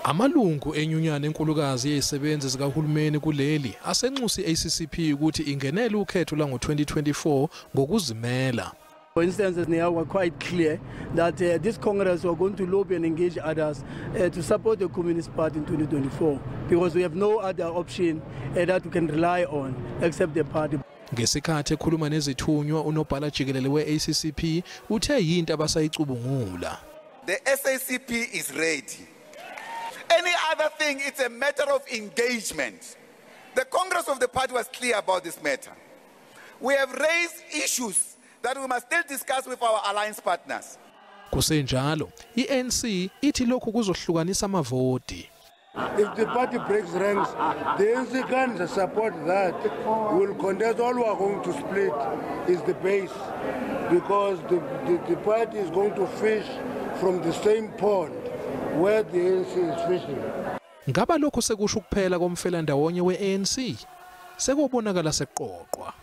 Amalungu ezinynyana enkulukazi yezisebenzi zikahulumeni kuleli asenxusa iSACP ukuthi ingenele ukhetho lwango 2024 ngokuzimela. For instance, they were quite clear that this Congress were going to lobby and engage others to support the Communist Party in 2024 because we have no other option that we can rely on except the party. Ngesikhathi ekhuluma nezithunywa unobhala jikelele we-SACP uthe yinto abasayicubungula. The SACP is ready. Any other thing, it's a matter of engagement. The Congress of the party was clear about this matter. We have raised issues that we must still discuss with our alliance partners. Kusenjalo, i-ANC ithi lokhu kuzohlukanisa amavoti. If the party breaks ranks, the ANC can support that. We will contest. All we are going to split is the base because the party is going to fish from the same pond where the ANC is fishing. Ngaba lokho sekusho ukuphela komfelandawonye we-ANC sekubonakala seqoqwa.